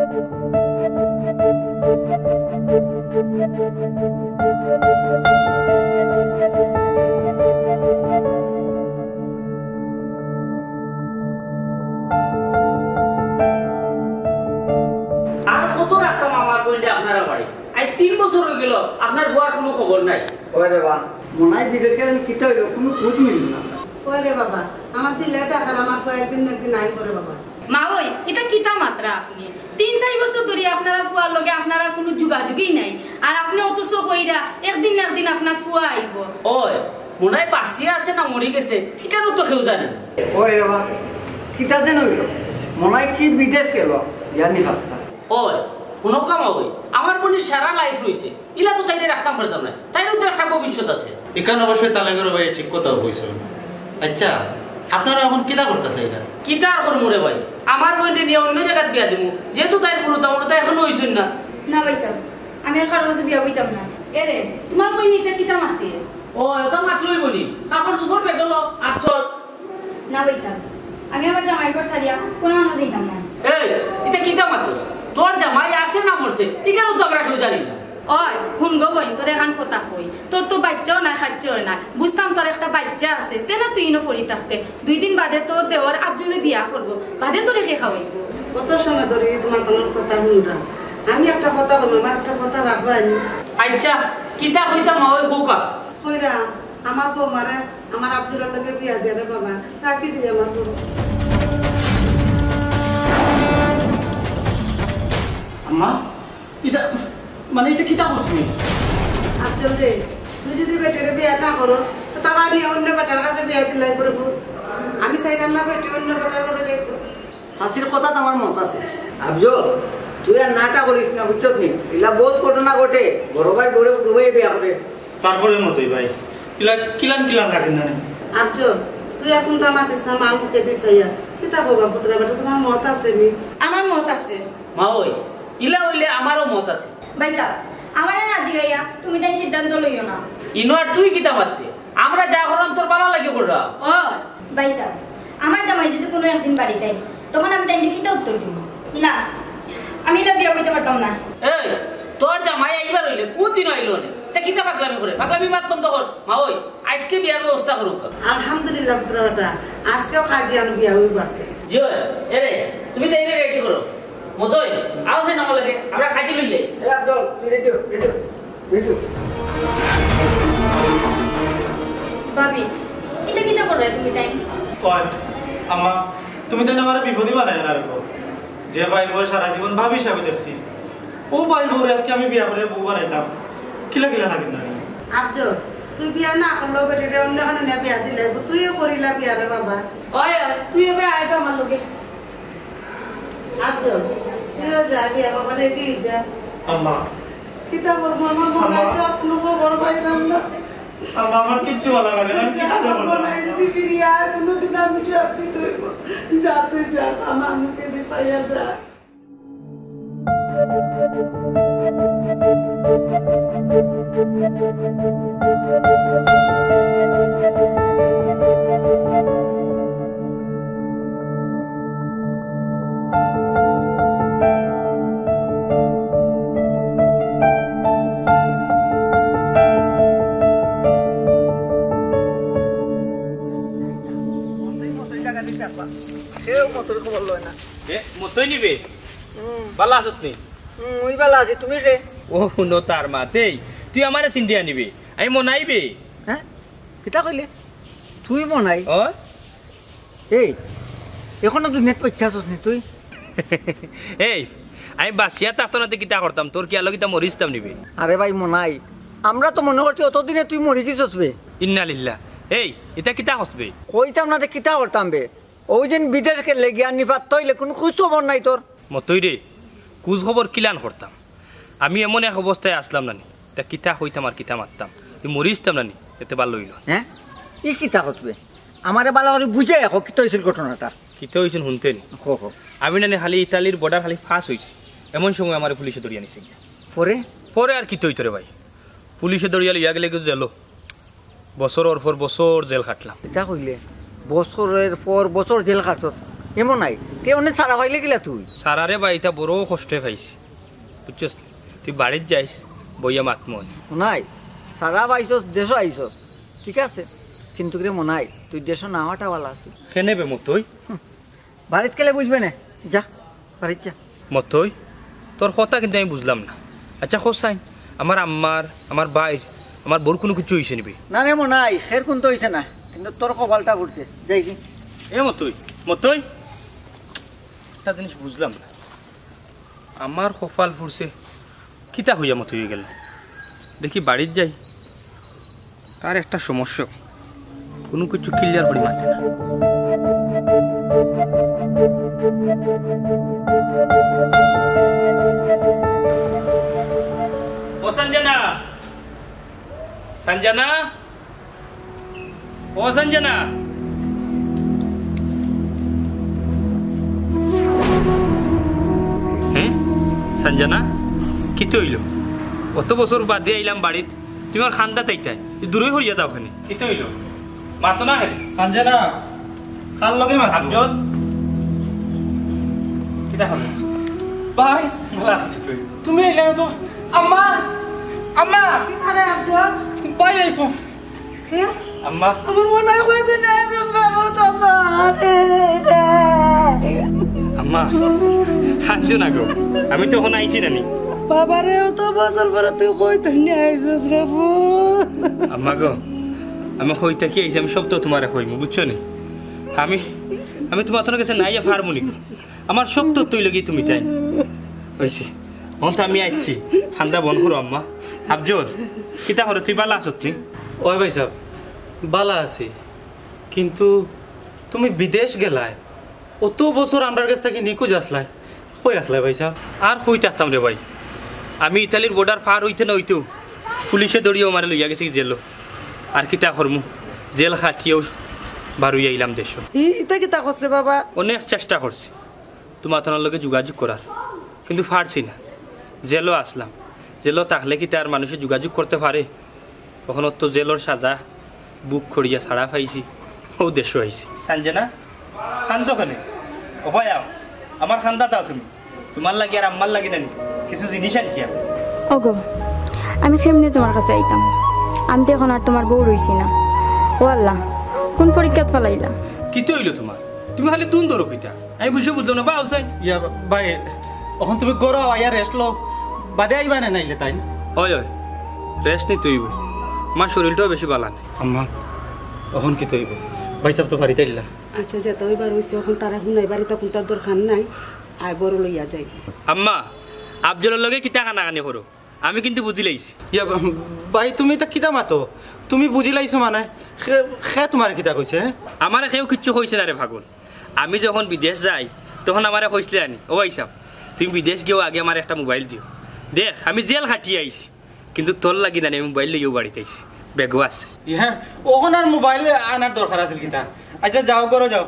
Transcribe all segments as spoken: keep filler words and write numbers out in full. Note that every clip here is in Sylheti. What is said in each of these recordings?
আর কত রাখতাম আমার বইনরে আপনারা বাড়ি? আইজ তিন বছর অইগেল, আপনার ফুয়ার কুনু খবর নাই। ওরে বা, মনাই বিদেশ গেলে কিতা অইলো, কুনু খোঁজ মিলল না। ওরে বাবা, আমার দিলে ডাকার আমার ফুয়া একদিন না একদিন আইবো রে বাবা। মা ওই, ইটা কিতা মাতরা আপনে? তিন চাইর বছর ধরি আপনারা ফুয়ার লগে আপনারার কুনু যোগাযোগই নাই। আর আপনে অথচ কইরা একদিন না একদিন আপনার ফুয়া আইবো। ওই, মনাই বাঁচিয়া আছে না মরি গেছে, ইখানও তো কেউ জানে না। ওই রে বা, কিতা যেন অইলো? মনাই কি বিদেশ গেল, জানি ফাত্তা। ওই, হুনো কামা ওই, আমার বইনর সারা life রইছে, ইলা তো তাইরে রাখতাম পারতাম না, তাইরও তো একটা ভবিষ্যৎ আছে। ইখান অবশ্যই তালেগর ভাই ঠিক কথা কইছইন। আচ্ছা, আপনারা অখন কিলা করতা চাইরা? কিতা আর করমু রে ভাই, আমার বইনরে নিয়া অইন্য জাগাত বিয়া দিমু, যেহেতু তাইর ফুরুতা-মুরুতা অখনো অইছইন না। না ভাইসাব, আমি আর কারো গেছে বিয়া বইতাম না। এরে, তুমার বইনে ইতা কিতা মাতে? ও, ইতা মাতলই বইনে, কাপড়-চুপড় বেগলো, আর চল। না ভাইসাব, আমি আমার জামাইর ঘর ছাড়িয়া কুনু আনো যাইতাম না। এই, ইতা কিতা মাতস? তোর জামাই আছে না মরছে? ইখানও তো আমরা কেউ জানি না। ওই, হুন গো বইন, তোরে এখান কথা কই। তোর তো বাইচ্চাও নাই, কাইচ্চাও নাই। বুঝতাম তোর একটা বাইচ্চা আছে, তে না তুই ইনো পড়ি থাকতে। দুই দিন বাদে তোর দেওর আফজলে বিয়া করবো, বাদে তোরে কে খাওয়াইবো? কত সময় ধরি তুমার তানর কথা হুনরাম। আমি একটা কথা কইমু, আমার একটা কথা রাখবায় নি? আচ্ছা, কিতা কইতা মা ওই কউক্কা? কইরাম, আমার বউমারে আমার আফজলর লগে বিয়া দিয়া রে বাবা, রাখি দিলে আমার বউ। আম্মা, ইতা, মানে, ইতা কিতা কও তুমি? আফজল রে, তুই যুদি বেটিরে বিয়া না করস, তে তারা নিয়া অইন্য বেটার কাছে বিয়া দিলাই পড়বো। আমি চাইরাম না বেটি অইন্য বেটার ঘরো যাইতো। চাচির কথাত আমার মত আছে। আফজল, তুই আর নাটা করিস না, বুঝছত নি? ইলা বউত ঘটনা ঘটে, বড় ভাই বউরে হুরু ভাইয়ে বিয়া করে। তারপরে মতই ভাই, ইলা কিলান কিলান লাগে না নি? আফজল, তুই আর কুনতা মাতিস না, মা মুখে দিস আইয়া। কিতা কবা পুতরা বেটা, তুমার মত আছে নি? আমার মত আছে। মা ওই, ইলা অইলে আমারও মত আছে। ভাইসাব, আমারে না জিগাইয়া তুমি তাই সিদ্ধান্ত লইও না। ইনো আর তুই কিতা মাততে? আমরা যা কররাম তোর ভালার লাগি কররাম। ও ভাইসাব, আমার জামাই যুদি কুনু একদিন বাড়িত আইন, তখন আমি তাইনরে কিতা উত্তর দিমু? না, আমি ইলা বিয়া বইতে পারতাম না। এই, তোর জামাই আইবার অইলে কুন দিন আইলো নে? তে কিতা পাগলামি করে? পাগলামি মাত বন্ধ কর। মা ওই, আইজকে বিয়ার ব্যবস্থা করউক্কা। আলহামদুলিল্লাহ পুতরা বেটা, আইজকেউ কাজী আনর বিয়া অইবো আইজকে। জি অয়, এরে, তুমি তাইরে ready করো। মতই, আও ছাইন আমার লগে, আমরা কাজী লই যাই। এ আফজল, তুই ready হ, ready হ, ready হ। ভাবি, ইতা কিতা কররায় তুমি তাইন? ওই, আম্মা, তুমি তাইন আমারে বিপদি বানাইয়া না রাখো। যে ভাইর বউরে সারা জীবন ভাবি হিসাবে দেখছি, অউ ভাইর বউরে আইজকে আমি বিয়া করিয়া বউ বানাইতাম, কিলা কিলা লাগে না নি? আফজল, তুই বিয়া না করলেও বেটিরে অইন্য কুনু বিয়া দিলে, তুইও করিলা বিয়া রে বাবা। ওই, ওই, তুই এবার আয় তো আমার লগে। আফজল, তুইও যা, বিয়া বাবা ready অই যা। আম্মা। কিতা করবো, আমার মনে আম্মা। হয় তো এখনো খবর পাইলাম না। আম্মা, আমার কিচ্ছু ভালা লাগে না, আমি কিতা করবো? আমার মনে হয় যদি ফিরিয়া আয়, কোনোদিন আমি জবাব দিতে হইব। যা তুই যা, আমার মুখে দিশাইয়া যা। কেউ মতইর খবর লয় না। এ, মতই নিবে? হুম। ভালা আছত নি? হুম, মুই ভালা আছি, তুমি কে? ও, হুনো তার মাত, এই, তুই আমারে চিন্তিয়া নিবে? আমি মনাই বে। হ্যাঁ? কিতা কইলে? তুই মনাই? ও? এই, এখনো দুনিয়াত পয়সা আছস নি তুই? এই, আমি বাঁচিয়া থাকতাম না তে কিতা করতাম? তোর কিয়ার লগে কিতা মরিযিতাম নি বে? আরে ভাই মনাই, আমরা তো মনে করছি অতদিনে তুই মরি গেছস বে। ইন্না লিল্লাহ। এই, ইতা কিতা কস বে? কইতাম না তে কিতা করতাম বে? অউ যেন বিদেশ গেলে গিয়া নিপাত অইলে কুনু খোঁজ খবর নাই তোর। মতই রে, খোঁজ খবর কিলান করতাম? আমি এমন এক অবস্থায় আছলাম না নি, তে কিতা কইতাম আর কিতা মাততাম, তুই মরিযিতাম না নি, এতে ভালা অইলো। হ্যাঁ? ই কিতা কস বে? আমারে ভালা করি বুঝাইয়া ক, কিতা অইছিল ঘটনাটা? কিতা অইছিল হুনতে নি? ক, ক। আমি না নি খালি ইতালির border খালি পাস অইছি, এমন সময় আমারে পুলিশে ধরিয়া নিছে গিয়া। পরে? পরে আর কিতা অইতো রে ভাই, পুলিশে ধরিয়া লইয়া গেলে গিয়া জেলো। বছরর পর বছর জেল খাটলাম। ইতা কইলে? বছরর পর বছর জেল খাটছস? এমন নাই, তে অনে ছাড়া পাইলে কিলা তুই? ছাড়া রে বা, ইতা বড় কষ্টে পাইছি, বুঝছস? তুই বাড়িত যাইস, বইয়া মাতমু অনে। নাই, ছাড়া পাইছস, দেশো আইছস, ঠিক আছে, কিন্তু রে মনাই, তুই দেশো না আওয়াটা ভালা আছিল। কেনে বে মতই? বাড়িত গেলে বুঝবে না, যা, বাড়িত যা। মতই, তোর কথা কিন্তু আমি বুঝলাম না। আচ্ছা, কও চাইন, আমার আম্মার, আমার ভাইর, আমার বউর কুনু কিচ্ছু অইছে নি বে? না রে মনাই, হের কুনু তো অইছে না, কিন্তু তোর কপালটা পুড়ছে, যাই কি? এ মতই, মতই, একটা জিনিস বুঝলাম না, আমার কপাল পুড়ছে, কিতা অইয়া মতই অইগেল? দেখি বাড়িত যাই, তার একটা সমস্যা, কুনু কিচ্ছু clear করি মাতে না। ও সঞ্জনা, সঞ্জনা, ও সঞ্জনা। হ্যাঁ, সঞ্জনা, কিতা অইলো? অত বছর বাদে আইলাম বাড়িত, তুমি আমার কান্দাত আইতায়, দূরই হরিয়া যাও কেনে। কিতা অইলো? মাতো না কেনে? সঞ্জনা, কার লগে মাতো? আমজদ। কিতা খবর? ভাই, ভালা আছো তুই? তুমি আইলায় তো। আম্মা, আম্মা। কিতা রে আমজদ? ভাই আইছো। হে? আম্মা। আমার মনাই কইতে নাই, শ্বশুর বাবু, তো তো আরে। আম্মা, কান্দো না গো, আমি তো অখন আইছি না নি। বাবারে, অত বছর পরে তুই কইতে নাই, শ্বশুর বাবু। আম্মা গো, আমি কই থাকি আইছি, আমি সব তো তুমারে কইমু, বুঝছো নি? আমি, আমি তুমার গেছে নাইয়া পারমু নি। আমার সব তো তুই লাগি তুমি তাই। অইছে। অখন তো আমি আইছি। কান্দা বন্ধ করো আম্মা। আফজল, কিতা করো? তুই ভালা আছত নি? ওই ভাইসাব, ভালা আছি। কিন্তু তুমি বিদেশ গেলায়, অত বছর আমরার গেছ থাকি নিখোঁজ আছলায়, কই আছলায় ভাইসাব? আর কই থাকতাম রে ভাই, আমি ইতালির border পার অইতে না অইতেউ পুলিশে ধরিয়া আমারে লইয়া গেছে জেলো। আর কিতা করমু, জেল খাটিয়াউ বারইয়া আইলাম দেশো। ই, ইতা কিতা কছ রে বাবা? অনেক চেষ্টা করছি তুমার লগে যোগাযোগ করার, কিন্তু পারছি না। জেলো আছলাম, জেলো থাকলে কিতা আর মানষে যোগাযোগ করতে পারে? অখন তো জেলর সাজা ভোগ করিয়া ছাড়া পাইছি, অউ দেশো আইছি। সঞ্জনা, কান্দো কেনে? ও ভাই আও, আমার কান্দাত আও তুমি। তুমার লাগি আর আম্মার লাগি নানি কিছু জিনিস আনছি আমি। ওগো, আমি কেমনে তুমার কাছে আইতাম? আমি তো অখন আর তুমার বউ রইছি না। ও আল্লাহ, কুন পরীক্ষাত ফালাইলা? কিতা অইলো তুমার? তুমি খালি দুন ধরো কিতা? আমি বুঝে বুঝলাম না, বা হুসাইন। ইয়া, ভাই, অখন তুমি ঘরো আইয়া rest লও, বাদে আইবা নে নাইলে তাইন। অয়, অয়, rest নিতে অইবো। আমার শরীরটাও বেশি ভালা নায়। আম্মা, অখন কিতা অইবো? ভাইসাব তো বাড়িত আইলা। আচ্ছা, যেতা অইবার অইছে, অখন তারে হুনাইবার ইতা কুনতার দরকার নাই, আয় ঘরো লইয়া যাই। আম্মা, আফজলর লগে কিতা কানাকানি করো? আমি কিন্তু বুঝিলাইছি। ইয়া, ভাই, তুমি ইতা কিতা মাতো? তুমি বুঝিলাইছো মানে? কে, কে তুমারে কিতা কইছে, হে? আমারে কেউ কিচ্ছু কইছে না রে পাগল। আমি যখন বিদেশ যাই, তখন আমারে কইছলায় নি, "ও ভাইসাব, তুমি বিদেশ গিয়াউ আগে আমারে একটা mobile দিও।" দেখ, আমি জেল খাটিয়া আইছি, কিন্তু তোর লাগি নানি আমি mobile লইয়াউ বাড়িত আইছি, ব্যাগো আছে। ইয়া, অখন আর mobile আনার দরকার আছিল কিতা? আচ্ছা, যাও, ঘরো যাও।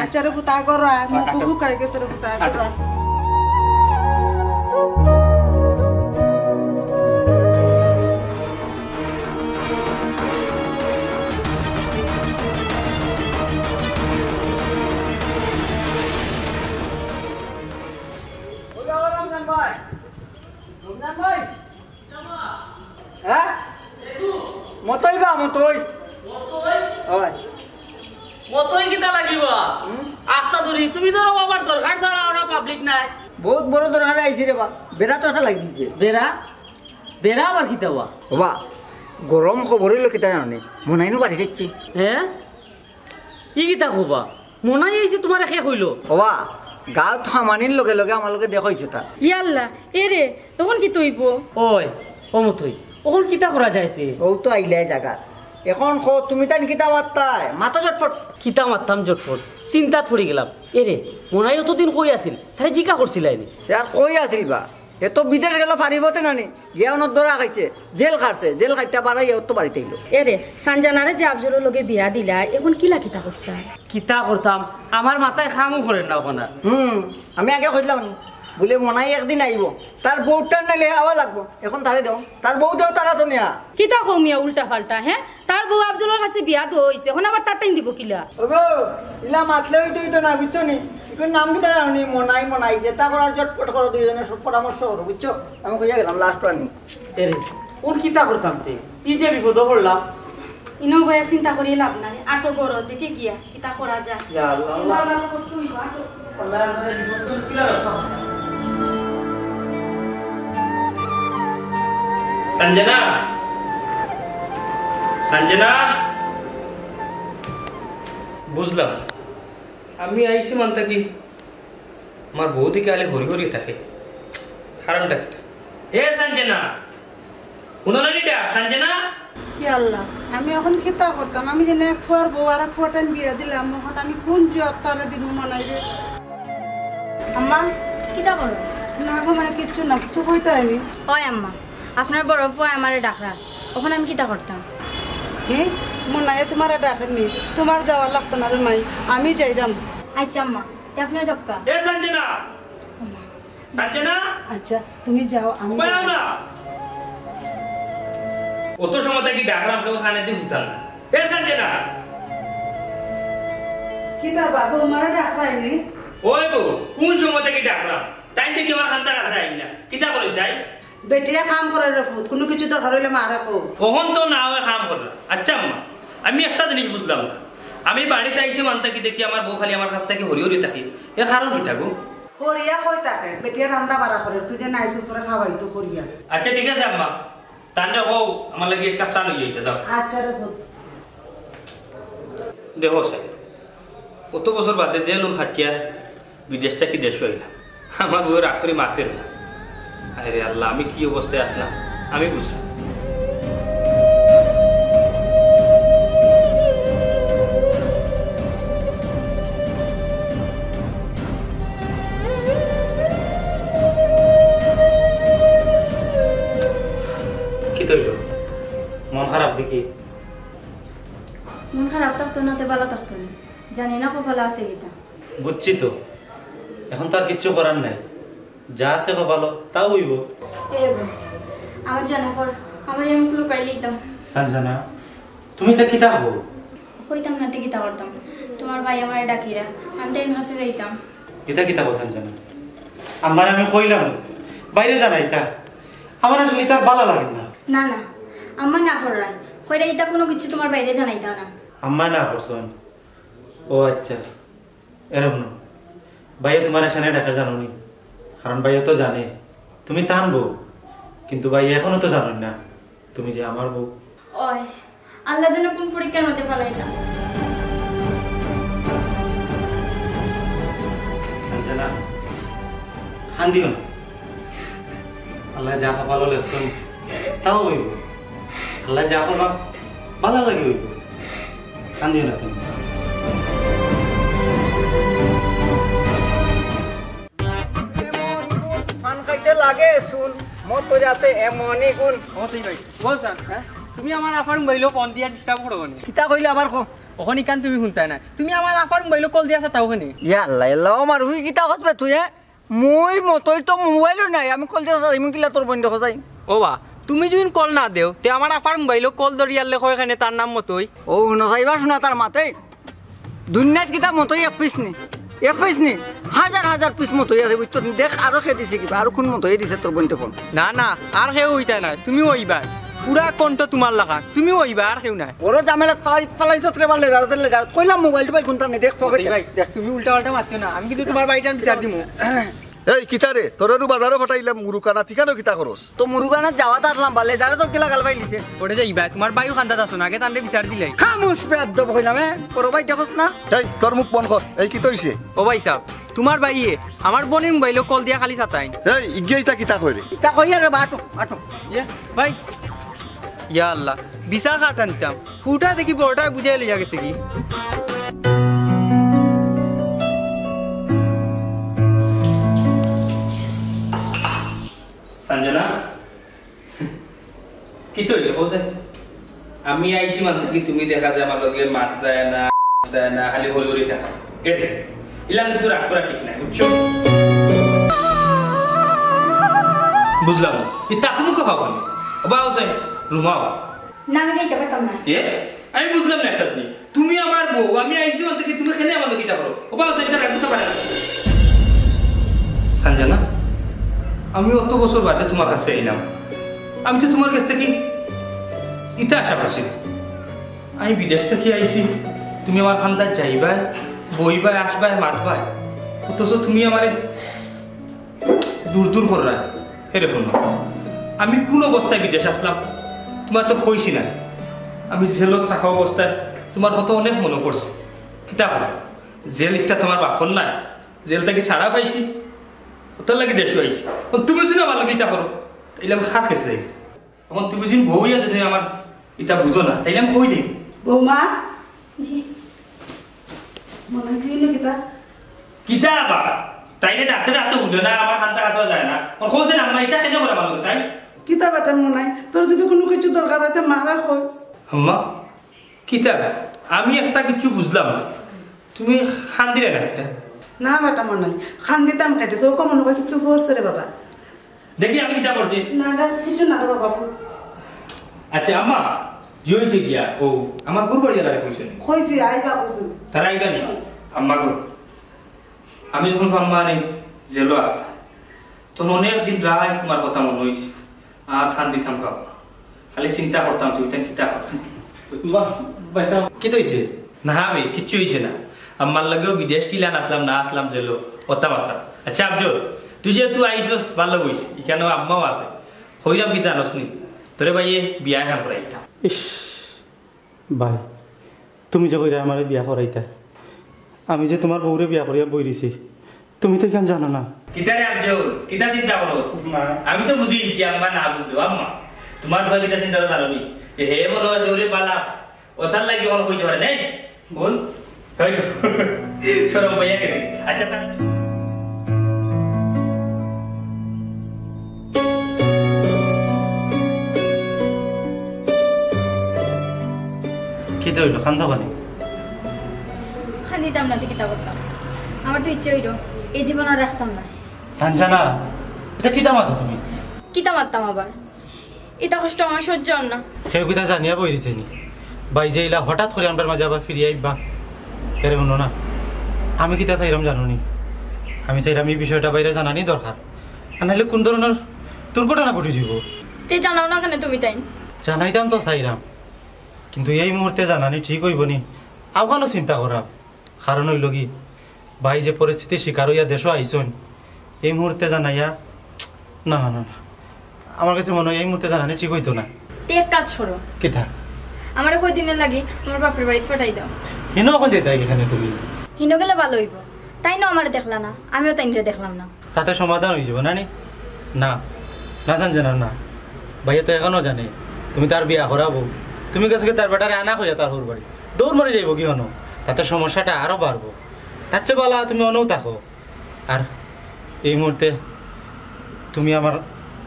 আচ্ছা রে পুত, আয় ঘরো আয়, মুখ হুকাই গেছে রে পুত, আয় ঘরো আয়। হ্যাঁ? মতই বা, মতই। মতই? অয়। মতই কিতা লাগিবা? হুম? আস্তা দূরি, তুমি ধরো বাবার দরকার ছাড়া ওরা public নাই। বউত বড় দরকারে আইছি রে বা, বেড়া তো একটা লাগি দিছে। বেড়া? বেড়া আবার কিতা বা? ও বা, গরম খবর অইলো কিতা জানো নি? মনাইনু বাড়িত আইছে। হ্যাঁ? ই কিতা কও বা? মনাই আইছে তুমারে কে কইলো? ও বা, গাউত হামানির লগে লগে আমার লগে দেখা অইছে তার। ইয়াল্লা, এরে, অখন কিতা অইবো? ওই, ও মতই, অখন কিতা করা যায় তে? অউ তো আইলায় জাগাত। অখন কও, তুমি তাইন কিতা মাততায়? মাতো ঝটফট। কিতা মাততাম ঝটফট? চিন্তাত পড়ি গেলাম। এরে, মনাই অতদিন কই আছিল? তারে জিকা করছিলায় নি? ইয়ার কই আছিল বা? হে তো বিদেশ গেলো ফাড়ি পথে নানি। গিয়া অনো ধরা খাইছে, জেল খাটছে, জেল খাটিয়া বারইয়া অউ তো বাড়িত আইলো। এরে, সঞ্জনারে যে আফজলর লগে বিয়া দিলায়, অখন কিলা কিতা করতায়? কিতা করতাম? আমার মাথায় কামউ করের না অখন আর। হুম, আমি আগে কইলাম নি। বুলে মনাই একদিন আইবো, তার বউটার নাইলে আওয়া লাগবো। এখন তারে দেও, তার বউ দেও, তারা তো নেয়া। কিতা কও মিয়া উল্টা পাল্টা, হে? তার বউ আফজলর কাছে বিয়া দেওয়া অইছে, এখন আবার তার টাইম দিবো কিলা? ওগো, ইলা মাতলে অইতো অইতো না, বুঝছো নি? এখন নাম কিতা জানো নি? মনাই, মনাই, যেতা করার ঝটপট করো, দুইজনে সব পরামর্শ করো, বুঝছো? আমি কইয়া গেলাম, লাস্ট ওয়ার্নিং। এরে, অখন কিতা করতাম তে? ই যে বিপদো পড়লাম। ইনো বইয়া চিন্তা করি লাভ নাই, আটো ঘরো দেখি গিয়া কিতা করা যায়। ইয়া আল্লাহ, চিন্তা আল্লাহ। ভাবনা তো করতে অইবো, আটো। আল্লাহ, আল্লাহ, এই বিপদ তো কিলা রক্ষা করতাম? সঞ্জনা, সঞ্জনা, বুঝলাম। আমি আইছি মানতা কি, আমার বউ দেখি খালি হরি হরি থাকে, কারণটা কিতা? এ সঞ্জনা, হুনো না নি ইটা, সঞ্জনা? ইয়া আল্লাহ, আমি এখন কিতা করতাম? আমি যেন এক ফুয়ার বউ আর এক ফুয়াটাইন বিয়া দিলাম, এখন আমি কোন জবাব তারে দিমু মনাইরে? আম্মা, কিতা করো? না গো মাই, কিচ্ছু না, কিচ্ছু কইতায় নি। ওই আম্মা, আপনার বড় ফুয়ায় আমারে ডাকরা, এখন আমি কিতা করতাম? কি? মনাইয়ে তোমারে ডাকের নি? তোমার যাওয়া লাগতো না রে মাই, আমি যাইরাম। আচ্ছা আম্মা, তে আপনিও যাউক্কা। এ সঞ্জনা! সঞ্জনা! আচ্ছা, তুমি যাও, আমি কই যাও না? অত সময় থাকি ডাকরাম, কেউ কানে দি হুনতাম না। এ সঞ্জনা! কিতা বাবু, আমারে ডাকরায় নি? ওই তো, কোন সময় থাকি ডাকরাম? তাইন দেখি আমার কান্দার কাছে আইন না। কিতা করইন তাইন? বেটিয়ে কাম করের রে ফুত, কুনু কিছু দরকার অইলে মারে কও। অখন তো না অয় কাম কররা। আচ্ছা আম্মা, আমি একটা জিনিস বুঝলাম না। আমি বাড়িত আইছি মানতা কি দেখি আমার বউ খালি আমার কাছ থাকি হরি হরি থাকে। এর কারণ কিতা গো? হরিয়া কই থাকে? বেটিয়ে রান্দা বাড়া করের, তুই যে নাইছস তোরে খাওয়াইতো হরিয়া। আচ্ছা ঠিক আছে আম্মা, তানরে কও আমার লাগি এক কাপ চা লইয়া আইতা যাও। আচ্ছা রে ফুত। দেখো স্যার, অত বছর বাদে জেল খাটিয়া বিদেশ থাকি দেশো আইলাম, আমার বউয়ে রাগ করি মাতের না। আরে আল্লাহ, আমি কি অবস্থায় আছলাম, আমি বুঝলাম। কিতা অইলো? মন খারাপ দেখি? মন খারাপ থাকতো না, তে ভালা থাকতো না। জানি না কপালো আছে কিতা। বুঝছি তো, এখন তো আর কিচ্ছু করার নাই, যা আছে কপালো তাউ অইবো। এরে বউ, আমার জানা কর, আমার আমি লুকাই লইতাম। সঞ্জনা, তুমি ইতা কিতা কও? কইতাম না তে কিতা করতাম, তোমার ভাই আমারে ডাকিরা, আমি তাইন কাছে যাইতাম। ইতা কিতা কও সঞ্জনা? আম্মারে আমি কইলাম বাইরে জানাইতা, আমার আসলে ইতা ভালা লাগে না। না না, আম্মা না কররায়, কইরা ইতা কুনু কিছু তোমার ভাইরে জানাইতা না। আম্মা না করছইন? ও আচ্ছা, এরম না। ভাইয়ে তোমার এখানে ডাকার জানো নি, কারণ ভাইয়ে তো জানে তুমি তান বউ, কিন্তু ভাইয়ে এখনো তো জানইন না তুমি যে আমার বউ। ওই, আল্লাহ যেন কোন পরীক্ষার মধ্যে ফালাইলা। সঞ্জনা, কান্দিও না। আল্লায় যা কপালো লেখছইন, তাউ অইবো। আল্লায় যা করবা, ভালার লাগি অইবো। কান্দিও না তুমি। পান খাইতে লাগে শুন, মতো যাতে এমনই গুণ। ও তুই ভাই, বল স্যার, হ্যাঁ? তুমি আমার আফার মোবাইলো ফোন দিয়া ডিস্টার্ব করো কেনে? কিতা কইলে আবার কও? অখন ইখান তুমি হুনতায় না। তুমি আমার আফার মোবাইলো কল দিয়া চাতাও কেনে? ইয়া আল্লাহ, ইয়া আল্লাহ, আমার হুই কিতা কছবে তুই, হ্যাঁ? মুই মতইর তো মোবাইলও নাই, আমি কল দিয়া চাতাই, ইমন কিলা তোর বইনরে খোঁজাই। ও বা, তুমি যদি কল না দেও, তে আমার আফার মোবাইলো কল ধরিয়ারলে কয় কেনে তার নাম মতই। ও, হুনো চাইবা শোনা তার মাতে। দুনিয়াত কিতা মতই এক পিস নি? এক পিস নি? হাজার হাজার পিস মতই আছে, বুঝছো নি? দেখ, আরো কে দিছে কিবা, আরো কোন মতই দিছে তোর বইনরে ফোন? না, না, আর কেউ অইতা নায়, তুমিউ অইবা। পুরা কণ্ঠ তোমার লাখান, তুমিউ অইবা, আর কেউ নায়। বড় ঝামেলাত ফালাই, ফালাইছত রে বা লেজারত, লেজারত। কইলাম মোবাইল টোবাইল কুনটা নি, দেখ পকেটে। ভাই, দেখ। তুমি উল্টা পাল্টা মাতিও না, আমি কিন্তু তোমার বাড়িটার বিচার দিমু। এই কিতা রে, তোরে নু বাজারো পাঠাইলাম মুরুকানা, তুই ইখানো কিতা করস? তো মুরুকানাত যাওয়াত আছলাম বা, লেজারত কিলা গাল পাইলিছে। পরে যাইবা, তোমার ভাইও কান্দাত আছইন, আগে তানরে বিচার দিলাই। খামুশ বেয়াদ্দব কইলাম, এ? বড় ভাই দেখোস না? এই, তোর মুখ বন্ধ কর, এই কিতা অইছে? ও ভাই সাব, তোমার ভাইয়ে আমার বইনর মোবাইলো কল দিয়া খালি চাতাইন। এই, ইগিয়ে ইতা কিতা কয় রে? ইতা কইয়া রে বা, আটো, আটো। ইয়ে, ভাই। ইয়া আল্লাহ, বিচার কার টানতাম। ফুটা দেখি বড়টায় বুঝাই লইয়া গেছে কি। সঞ্জনা, কিতা অইছে কও চাই? আমি আইছি মাত্র কি তুমি দেখা যায় আমার লগে মাতরায় না, মাতরায় না, খালি হরি হরি থাকো। এরে, ইলান কিন্তু রাগ করা ঠিক নায়, বুঝছো? বুঝলাম না। ইতা কুনু কথা কইনি। ওবা হোসেন, রুমাও। না, আমি যাইতাম পারতাম না। এ? আমি বুঝলাম না একটা জিনিস। তুমি আমার বউ, আমি আইছি অন থাকি, তুমি কেনে আমার লগে ইতা করো? ওবা হোসেন, ইতা রাখতে পারে না। সঞ্জনা, আমি অত বছর বাদে তুমার কাছে আইলাম। আমি তো তুমার কাছ থাকি ইতা আশা করছি না। আমি বিদেশ থাকি আইছি, তুমি আমার কান্দাত যাইবায়, বইবায়, আসবায়, মাতবায়। অথচ তুমি আমারে দূর দূর কররায়, এরকম না। আমি কুন অবস্থায় বিদেশ আছলাম, তুমারে তো কইছি না। আমি জেলত থাকা অবস্থায় তুমার কথা অনেক মনো পড়ছে। কিতা কও? জেল ইটা তুমার বাপর নায়, জেল থাকি ছাড়া পাইছি, অতার লাগি দেশো আইছি। অখন তুমি যদি আমার লগে ইতা করো, তাইলে আমি কার কাছে যাইমু? অখন তুমি যদি বউ অইয়া যদি আমার ইতা বুঝো না, তাইলে আমি কই যাইমু? বৌমা। জি। মনে হয় তুই না কিতা? কিতা আবার? তাইরে ডাকতে ডাকতে বুঝো না, আমার কান্দাত কান্দাত যায় না। অখন কইছে না, আম্মা, ইতা কেনে করে আমার লগে তাই? কিতা বেটা মনাই, তোর যদি কুনু কিছু দরকার অয়, তে মারে কইস। আম্মা, কিতা? আমি একটা কিচ্ছু বুঝলাম না। তুমি কান্দিরায় না কিতা? না বেটা মনাই, কান্দিতাম কেনে? চউখো মনো অয় কিচ্ছু পড়ছে রে বাবা। দেখি আমি কিতা করছি। না, না, কিচ্ছু না রে বাবা। আচ্ছা আম্মা, জি অইছে গিয়া, ও আমার ঘর বাড়ি যারা কইছে নি? কইছি, আইবা কইছি। তারা আইবা নি? হুম। আম্মা গো, আমি যখন আম্মা নি জেলো আছলাম, তখন অনেক দিন রাইত তুমার কথা মনো অইছে। আর কান্দিতাম কাও। খালি চিন্তা করতাম তুমি তাই কিতা করো। বাহ, ভাইসাব। কিতা অইছে? না বে, কিচ্ছু অইছে না। আম্মার লগেও বিদেশ কিলান আছলাম, না আছলাম জেলো, অতা মাতরাম। আচ্ছা আফজল, তুই যেহেতু আইছস, ভালা অইছে, ইখানো আম্মাও আছে। কইরাম কিতা জানোস নি? তোরে ভাইয়ে বিয়া এখান করাইতাম। ইস, ভাই, তুমি যে কইরায় আমারে বিয়া করাইতায়, আমি যে তুমার বউরে বিয়া করিয়া বই রইছি, তুমি তো ইখান জানো না। কিতা রে আফজল, কিতা চিন্তা করস? মা। আমি তো বুঝি গেছি, আম্মা না বুঝলো, আম্মা। তুমার ভাই কিতা চিন্তা করে জানো নি? যে হে মনো অয় জোরে বালা, অতার লাগি অখন কইতে পারে নাই। বল, হয়তো শরম পাইয়া গেছে। আচ্ছা, তা কিতা অইলো? কান্দো কেনে? কান্দিতাম না, তে কিতা করতাম? আমার তো ইচ্ছা অইলো, এই জীবন আর রাখতাম না। সঞ্জনা, ইটা কিতা মাতো তুমি? কিতা মাততাম আবার? ইতা কষ্ট আমার সহ্য অর না। কেউ কিতা জানিয়া বই রইছে নি? ভাই যে ইলা হঠাৎ করি আমরার মাঝে আবার ফিরিয়া আইবা। এরে হুনো না, আমি কিতা চাইরাম জানো নি? আমি চাইরাম ই বিষয়টা ভাইরে জানানি দরকার। আর নাইলে কুন ধরনর দুর্ঘটনা ঘটি যাইবো। তে জানাও না কেনে তুমি তাইন? জানাইতাম তো চাইরাম, কিন্তু এই মুহূর্তে জানানি ঠিক অইবো নি? অখানও চিন্তা করাম। কারণ অইলো কি, ভাই যে পরিস্থিতির শিকার অইয়া দেশো আইছইন, এই মুহূর্তে জানাইয়া, না, না, না, না। আমার কাছে মনো অয় এই মুহূর্তে জানানি ঠিক অইতো না। তে এক কাজ করো। কিতা? আমারে কয়দিনর লাগি আমার বাপর বাড়িত পাঠাই দেও। হিনো অখন যাইতায় কেনে তুমি? হিনো গেলে ভালা অইবো। তাইনও আমারে দেখলা না, আমিও তাইনরে দেখলাম না। তাতে সমাধান অইযিবো না নি? না, না সঞ্জনা, না। ভাইয়ে তো অখনো জানে তুমি তার বিয়া করাবো। তুমি গেছো গি তার বেটারে আনা কইয়া তার হউর বাড়ি, দৌড় মারি যাইবো কি অনো? তাতে সমস্যাটা আরো বাড়বো। তার চেয়ে ভালা তুমি অনউ থাকো। আর এই মুহূর্তে তুমি আমার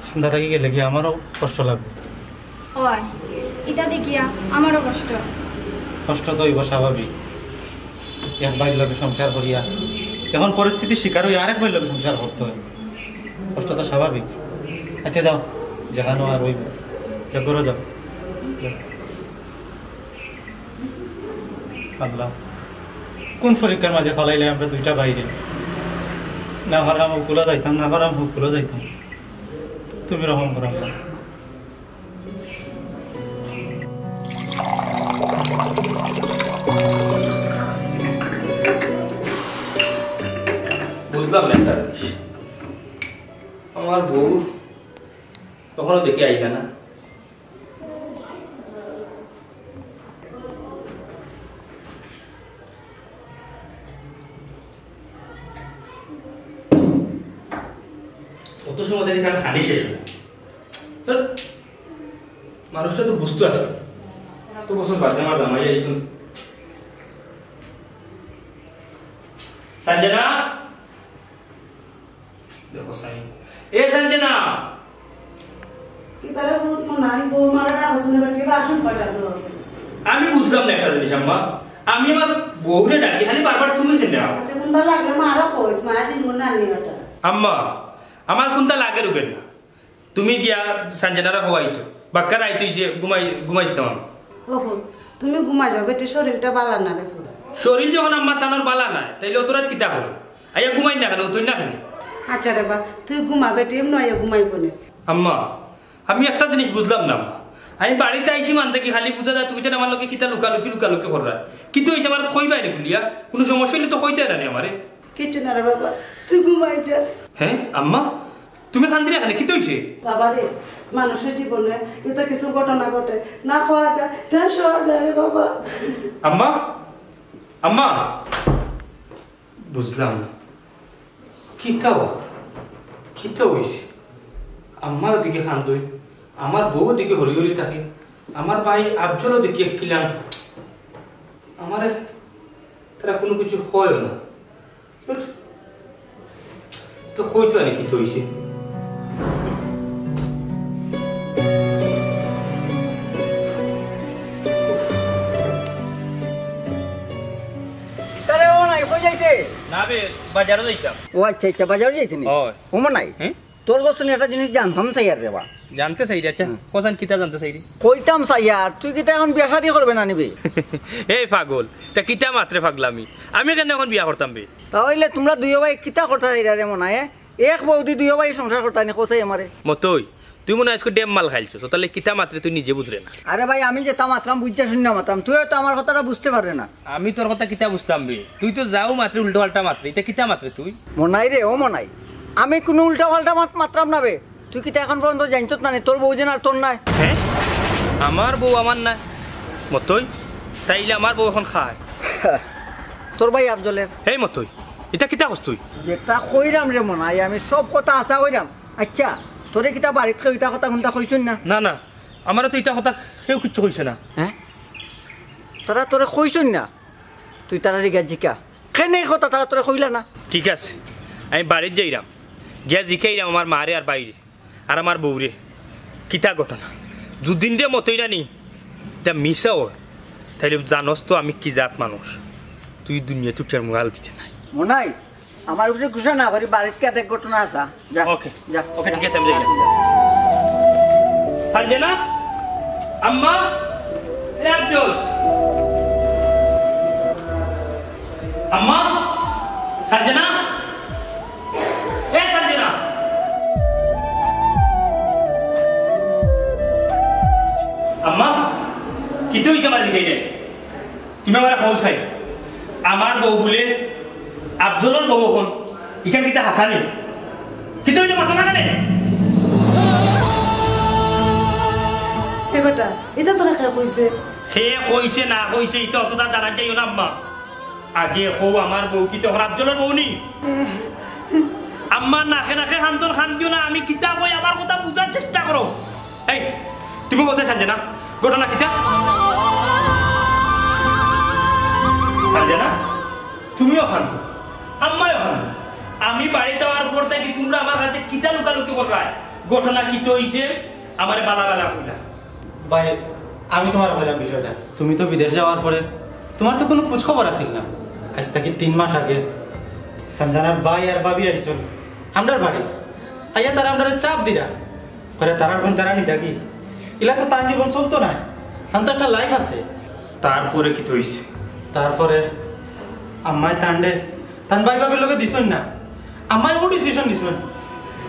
কান্দা থাকি গেলে গি আমারও কষ্ট লাগবো। অয়, ইতা দেখিয়া আমারও কষ্ট। কষ্ট তো অইবো স্বাভাবিক। এক ভাইর লগে সংসার করিয়া, অখন পরিস্থিতির শিকার অইয়া আরেক ভাইর লগে সংসার করতে অয়। কষ্ট তো স্বাভাবিক। আচ্ছা যাও, যেখানো আর অইবো, যাও ঘরো যাও। আল্লাহ, কুন পরীক্ষার মাঝে ফালাইলে আমরা দুইটা ভাইরে। না পারলাম হউকুলো যাইতাম, না পারলাম হউকুলো যাইতাম। তুমি রহম করো আল্লাহ। বুঝলাম না একটা জিনিস, আমার বউ অখনো দেখি আইলা না। অত সময় ধরি তার পানি শেষ অয় না। তো মানুষটা তো বুঝতো আছে, এত বছর বাদে আমার জামাই আইছইন। সঞ্জনা, দেখো সাই, এ সঞ্জনা। ইতারে ভূত মনে হয়, বউ মারা ডাকছে না, বেটি বাসন কয়টা তো। আমি বুঝলাম না একটা জিনিস আম্মা, আমি আমার বউরে ডাকি, খালি বারবার তুমি কেনে আও? আচ্ছা, কুনটা লাগলে মারা কইস, মায়া দিন মনে আনি বেটা। আম্মা, আমার কুনটা লাগে রুকেন না। তুমি গিয়া সানজানারে কওয়াইতো। বাক্কা রাইত অইছে, ঘুমাই, ঘুমাইতাম আমি। ও ফুত, তুমি ঘুমাই যাও, বেটি শরীরটা বালা না রে ফুত। শরীর যখন আম্মা তানর বালা নায়, তাইলে অত রাইত কিতা করো? আইয়া ঘুমাই না কেনে, উঠই না কেনে? আচ্ছা রে বা, তুই ঘুমা বেটি, এমনে আইয়া ঘুমাইবো নে। আম্মা, আমি একটা জিনিস বুঝলাম না আম্মা। আমি বাড়িত আইছি মানতে কি খালি বুঝা যায় তুমি তাইন আমার লগে কিতা লুকালুকি, লুকালুকি কররায়? কিতা অইছে আমারে কইবায় নি খুলিয়া? কুনু সমস্যা অইলে তো কইতায় না নি আমারে। কিচ্ছু না রে বাবা, তুই ঘুমাই যা। হে আম্মা, তুমি কান্দিরায় কেনে, কিতা অইছে? বাবা রে, মানুষর জীবনে ইতা কিছু ঘটনা ঘটে, না কওয়া যায়, না সওয়া যায় রে বাবা। আম্মা, আম্মা, বুঝলাম না, কিতা অ-, কিতা অইছে? আম্মা ওদিকে কান্দইন, আমার বউ ওদিকে হরি হরি থাকে, আমার ভাই আফজল ওদিকে কিলান, আমারে তারা কুনু কিছু কয়ও না। তো কইতো আনি কিতা অইছে? তারে ও নাই, কই যাইতে? না বে, বাজারো যাইতাম। ও আচ্ছা, আচ্ছা, বাজারো যাইতে নি? অয়। ও মনাই, হুম? তোর গেছ থনে একটা জিনিস জানতাম চাইয়ার রে বা। জানতে চাইরে, আচ্ছা, হুম। কও চাইন কিতা জানতে চাইরে? কইতাম চাইয়ার, তুই কিতা এখন বিয়া শাদি করবে না নি বে? এই পাগল, তা কিতা মাতরে পাগলামি? আমি কেনে এখন বিয়া করতাম বে? তা অইলে তুমরা দুইও ভাই কিতা করতা চাইরা রে মনাই, এ? এক বউদি দুইও ভাই সংসার করতা নি, কও চাই আমারে। মতই, তুই মনে অয় আইজকু ডেম মাল খাইলছস, তো তাইলে কিতা মাতরে তুই নিজে বুঝরে না। আরে ভাই, আমি যেতা মাতরাম বুঝিয়া শুনিয়া মাতরাম, তুই হয়তো আমার কথাটা বুঝতে পাররে না। আমি তোর কথা কিতা বুঝতাম বে? তুই তো যাও মাতরে উল্টা পাল্টা মাতরে, ইতা কিতা মাতরে তুই? মনাই রে, ও মনাই, আমি কুনু উল্টা পাল্টা মাত মাতরাম না বে। তুই কিতা এখন পর্যন্ত জানছত না নি তোর বউ যেন আর তোর নায়? হে? আমার বউ আমার নায়? মতই, তাইলে আমার বউ এখন কার? তোর ভাই আফজলের। এই মতই, ইতা কিতা কস তুই? যেতা কইরাম রে মনাই, আমি সব কথা হাছা কইরাম। আচ্ছা, তোরে কিতা বাড়িত কেউ ইতা কথা কুনতা কইছইন না? না, না, আমারে তো ইতা কথা কেউ কিচ্ছু কইছে না। হে? তারা তোরে কইছইন না? তুই তারারে গিয়া জিকা। কেনে ই কথা তারা তোরে কইলা না? ঠিক আছে, আমি বাড়িত যাইরাম, গিয়া জিকাইরাম আমার মারে আর ভাইরে। আর আমার বউরে, কিতা ঘটনা? যুদিন রে মতই না নি, ইতা মিছা অয়, তাইলে জানস তো আমি কি জাত মানুষ। তুই দুনিয়াত উঠিয়ার মুখ আল দিতে নায়। মনাই, আমার উপরে গুসা না করি, বাড়িত গিয়া দেখ ঘটনা আছে। যা, ওকে। যা, ওকে, যা। ঠিক আছে, আমি যাই। সানজানা, আম্মা, এ আফজল। আম্মা, সানজানা, এ সানজানা। আম্মা, কিতা অইছে আমার দিকে রে? তুমি আমারে কও চাই, আমার বউ বুলে আফজলর বউ অখন, ইখান কিতা হাছা নি? কিতা অইলো মাতো না কেনে? এ বেটা, ইতা তোরে কে কইছে? কে কইছে না কইছে, ইতা অততা জানাত যাইও না আম্মা। আগে কও, আমার বউ কিতা অখন আফজলর বউ নি? আম্মা, নাকে নাকে কান্দন কান্দিও না, আমি কিতা কই আমার কথা বুঝার চেষ্টা করো। এই, তুমি কোথায় সানজানা? ঘটনা কিতা? সানজানা, তুমিও কান্দো, আম্মাও কান্দো। আমি বাড়িত আওয়ার পর থাকি তুমরা আমার কাছে কিতা লুকালুকি কররায়? ঘটনা কিতা অইছে? আমারে বালা বালা কইলা। ভাই, আমি তুমারে কইরাম বিষয়টা। তুমি তো বিদেশ যাওয়ার পরে তুমার তো কুনু খোঁজ খবর আছিল না। আইজ থাকি তিন মাস আগে সানজানার ভাই আর ভাবি আইছইন আমরার বাড়িত। আইয়া তারা আমরারে চাপ দিরা। কইরা তারার বোন তারা নিতা কি? ইলা তো তান জীবন চলতো নায়। তান তো একটা life আছে। তারপরে কিতা অইছে? তারপরে আম্মায় তানরে তান ভাই ভাবির লগে দিছইন না। আম্মায় অউ decision নিছইন,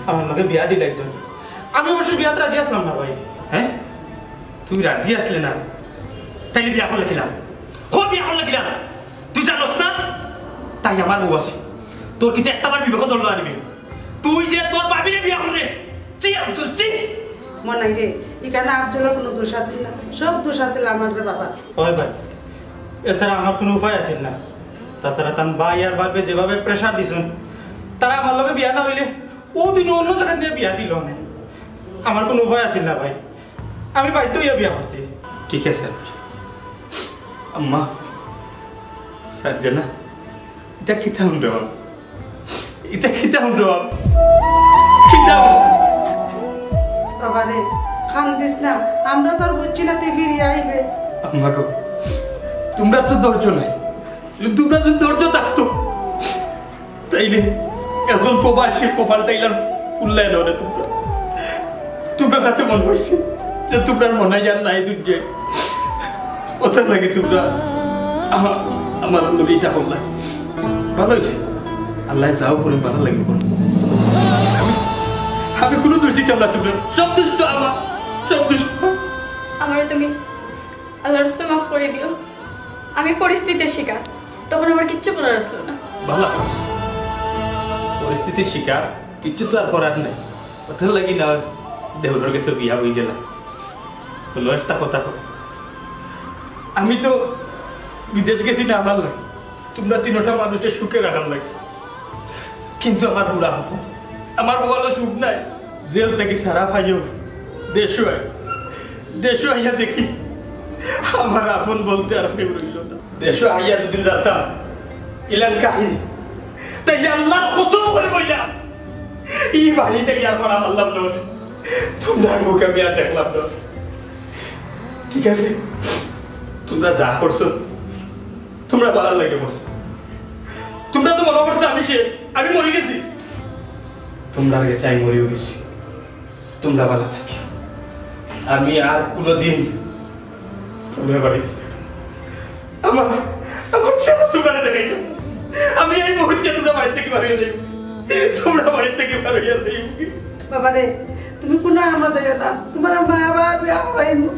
আমার লগে বিয়া দিলাইছইন। আমি অবশ্য বিয়াত রাজি আছলাম না ভাই। হে? তুমি রাজি আছলে না? তাইলে বিয়া করলে কিলা? হ, বিয়া করলে কিলা? তুই জানোস না? তাই আমার বউ আছে। তোর কিতা একটাবার বিবেকো ধরলো না নি বে? তুই যে তোর ভাবিরে বিয়া কররে, ছি আফজল, ছি! মনাই রে, ইখানো আফজলর কুনু দোষ আছিল না, সব দোষ আছিল আমার রে বাবা। অয় ভাই, এছাড়া আমার কুনু উপায় আছিল না। তাছাড়া তান ভাই আর ভাবিয়ে যেভাবে pressure দিছইন, তারা আমার লগে বিয়া না অইলে অউ দিনউ অন্য জাগাত নিয়া বিয়া দিলো অনে। আমার কুনু উপায় আছিল না ভাই, আমি বাধ্য অইয়া বিয়া করছি। ঠিক আছে, আফজল। আম্মা, সানজানা, ইতা কিতা হুনরাম? ইতা কিতা হুনরাম? কিতা হুনরাম? বাবা রে, কান্দিস না, আমরা তো আর বুঝছি না তুই ফিরিয়া আইবে। আম্মা গো, তুমরার তো ধৈর্য নাই। তুমরার যদি ধৈর্য থাকতো, তাইলে একজন প্রবাসীর কপালটা ইলান ফুললায় না রে তুমরা। তুমরার কাছে মনে অইছে যে তুমরার মনাই আর নাই দুনিয়ায়। অতার লাগি তুমরা আমা-, আমার লগে ইতা করলায়। ভালা অইছে, আল্লায় যাও করইন, ভালার লাগি করইন। আমি, আমি কুনু দুষ দিতাম না তুমরার, সব দুষ তো আমার, সব দুষ। আমারে তুমি আল্লার রাস্তায় মাফ করি দিও। আমি পরিস্থিতির শিকার, তখন আমার কিচ্ছু করার আছিল না। ভালা, পরিস্থিতির শিকার, কিচ্ছু তো আর করার নাই। অতার লাগি না দেওরর গেছে বিয়া অই গেলা। অইলো একটা কথা কও, আমি তো বিদেশ গেছি না আমার লাগি, তুমরা তিনোটা মানুষরে সুখে রাখার লাগি। কিন্তু আমার বুড়া আপন, আমার বউরও সুখ নাই। জেল থাকি ছাড়া পাইয়াও দেশো আই, দেশো আইয়া দেখি আমার আপন বলতে আর কেউ রইলো না। দেশো আইয়া দুদিন যাইতাম, ইলান কাহিনী। তাই আল্লার কসম করি কইলাম, ই বাড়িত আর মারা পারলাম না। তুমরার মুখ আমি আর দেখলাম না। ঠিক আছে, তুমরা যা করছো, তুমরার ভালার লাগি করছো। তুমরা তো মনে করছো আমি শেষ, আমি মরি গেছি। তুমরার গেছে আমি মরিও গেছি। তুমরা ভালা থাকিও। আমি আর কুনুদিন তুমরার বাড়িত আইতাম না। আমার, আমার চেহারা তুমরারে দেখাইতাম না। আমি এই মুহূর্তে তুমরার বাড়ি থাকি বার অইয়া যাইমু। তুমরার বাড়ি থাকি বার অইয়া যাইমু। বাবা রে, তুমি কুনু আমরাত যাইও না। তুমার মা আবার বিয়া করাইমু।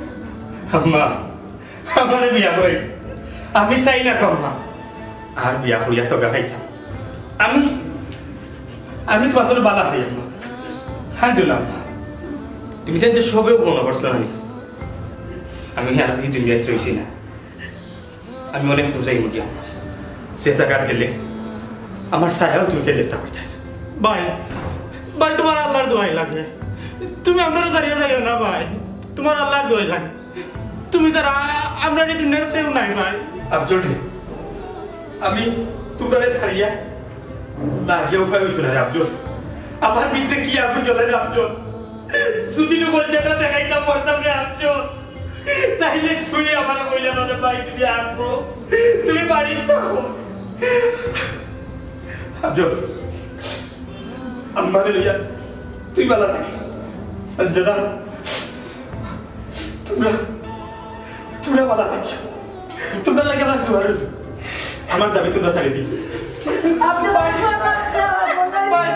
আম্মা, আমারে বিয়া করাইতে আমি চাই না গো আম্মা। আর বিয়া করিয়া ঠগা খাইতাম। আমি, আমি তুমার জন্য ভালা আছি আম্মা। হাই দিলাম আম্মা। তুমি তাইন তো সবেও মনে করছো আমি, আমি আর কি দুনিয়াত রইছি না। আমি অনেক দূর যাইমু গিয়া। যে জাগাত গেলে আমার ছায়াও তুমি তাইন দেখতা পাইতায় না। ভাই, ভাই, তুমার আল্লার দোয়াই লাগে। তুমি আমরারে ছাড়িয়া যাইও না ভাই। তুমার আল্লার দোয়াই লাগে। তুমি ছাড়া আ-, আমরার ই দুনিয়াত কেউ নাই ভাই। আফজল রে, আমি তুমরারে ছাড়িয়া না গিয়া উপায় অইতো নায় আফজল। আমার ভিতরে কি আগুন জ্বলে রে আফজল। যদি তো কলিজাটা দেখাইতাম পারতাম রে আফজল। তাইলে তুই আমারে কইলে না রে ভাই, তুমি আনবো, তুমি বাড়িত থাকো। আফজল, আম্মারে লইয়া তুই ভালা থাকিস। সঞ্জনা, তুমরা, তুমরা ভালা থাকিস। তুমরার লাগি আমার দোয়া রইল। আমার দাবি তুমরা ছাড়ি দিও। আফজল, ভাই।